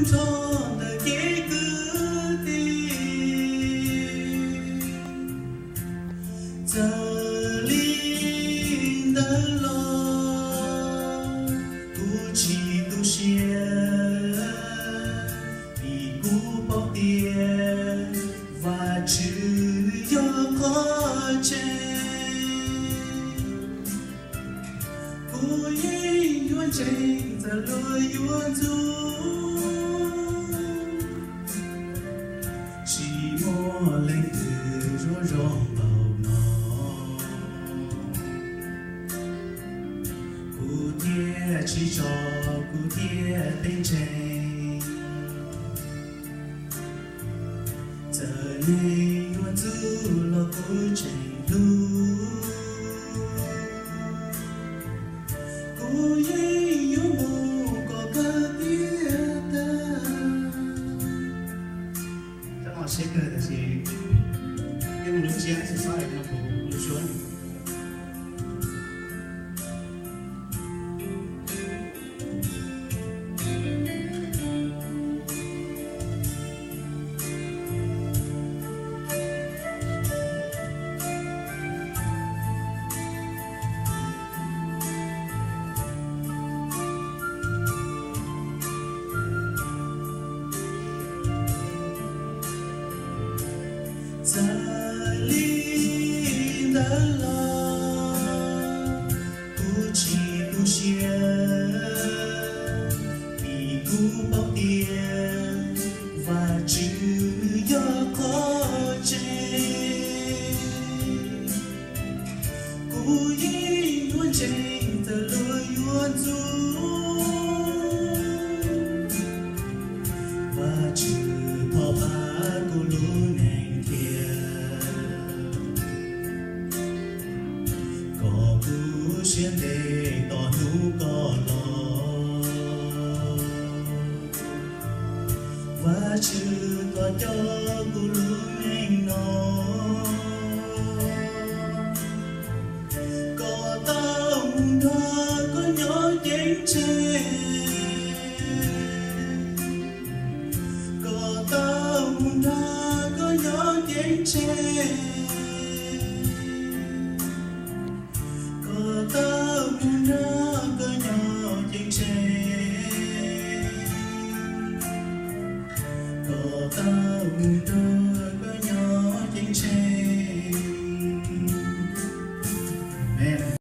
tso ntawm kev kwv tij. Txawm li ntawd los kuv tsis tu siab, vim kuv paub tias Vajtswv yog qhov tseeb. Kuv yeej yuav ntseeg txawm luag yuav ntxub, tsis muaj leej twg zoo zoo npaum no. Kuv thiaj tsis tso kuv thiaj peb ntseeg, txawm neeg yuav ntxub los kuv tseem hlub. Kuv yeej yuav mus kom kawg tiag tiag. Tab sis peb mus lub tsiab xwb, xav lub suab. Txawm li ntawd los kuv tsis tu siab, vim kuv paub tias Vajtswv yog qhov tseeb. Kuv yeej yuav ntseeg txawm luag yuav ntxub, Vajtswv thov pab kuv lub neej thiab, kom kuv siab ntev tos hnub koj los. Vajtswv thov coj kuv lub neej no, kom tau mus nrog koj nyob ceeb tsheej, kom tau mus nrog koj nyob ceeb tsheej, kom tau mus nrog koj nyob ceeb tsheej, kom tau mus nrog koj nyob ceeb tsheej.